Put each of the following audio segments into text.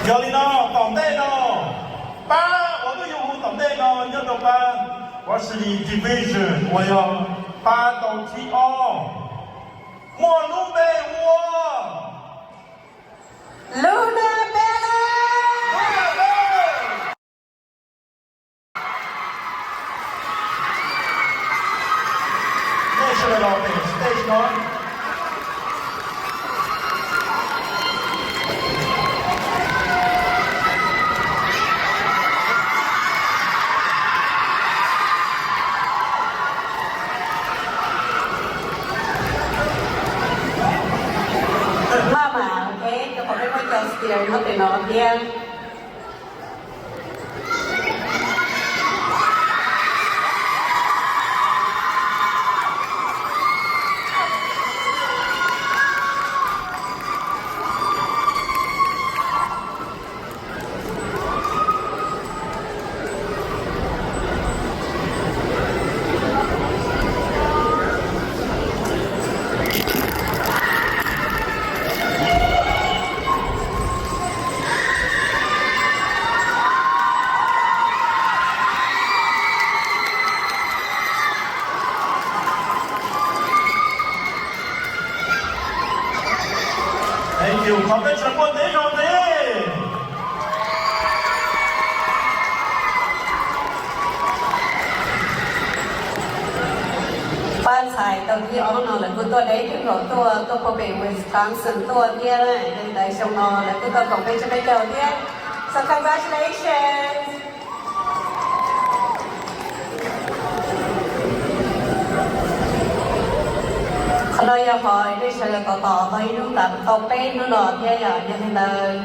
Yog li no, tom ntej no, pab uas twb yuav hu tom ntej no nyob rau pab Varsity Division uas yog pab tau thib ob, muaj lub npe ua Luna Bella. Nej sawv daws los pem stage no. Maj mam, ok, rau qhov peb muaj cov speaker nyob pem no thiab. Thank you, thov peb sawv daws npuaj ntev zog ntxiv. Pab ntxhais tau thib ob no lawv kuj tuaj deb kawg nkaus tuaj, tuaj puag pem Wisconsin tuaj thiab, yog li ntawd xyoo no lawv kuj tau kaum peb txhiab peb caug thiab. So congratulations. Qhov no yog qhov nej sawv daws tos tos tau ib hnub tas tau peb hnub no thiab yom, yog li ntawd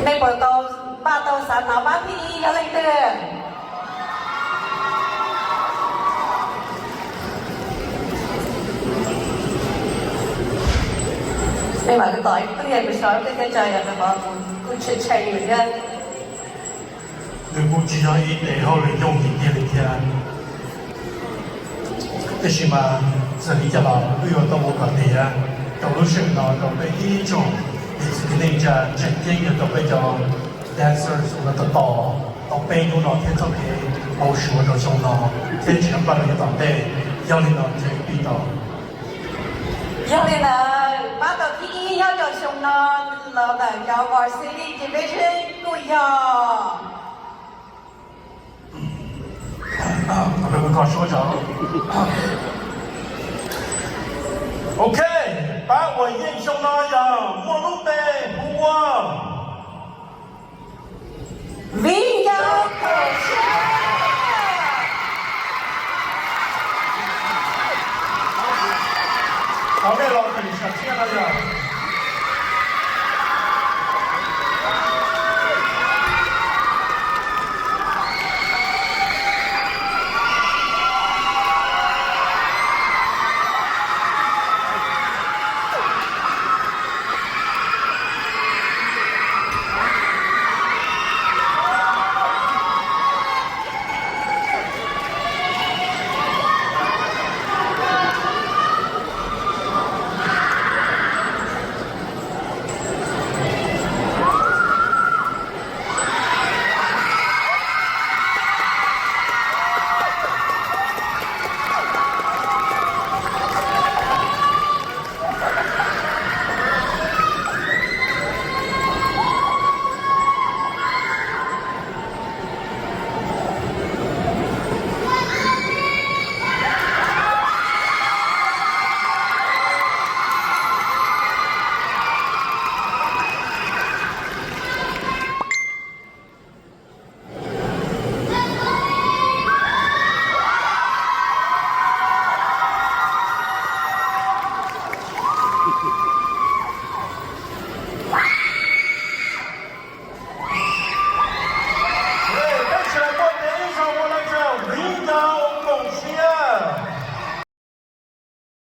nej puas tau, npaj tau xav hnov pab thib ib yog leej twg? Nej mam li tos ib pliag kuv xyov tej teb chaws yog qhov kuj tshee tshee lawm thiab. Nws kuj tsis yog ib tes hauj lwm yooj yim tiag li thiab, tiam sis mas txawm li cas los wb yuav tau ua kom tiav rau lub sij hawm no rau peb ib tsoom niam txiv kwv tij neej tsa, tseem ceeb yog rau peb cov dancers uas tos tos tau peb hnub no thiab txoj kev hauv suav rau xyoo no thiab tsis npaj rau yav tom ntej. Yog li no ntshe pib tau. Yog li ntawd pab tau thib ib nyob rau xyoo no los ntawm cov Varsity Division kuj yog Ok, pab uas yeej xyoo no yog muaj lub npe hu ua Viv Ncaus Kaum Siab. Thov nej los pem sam thiab no yog.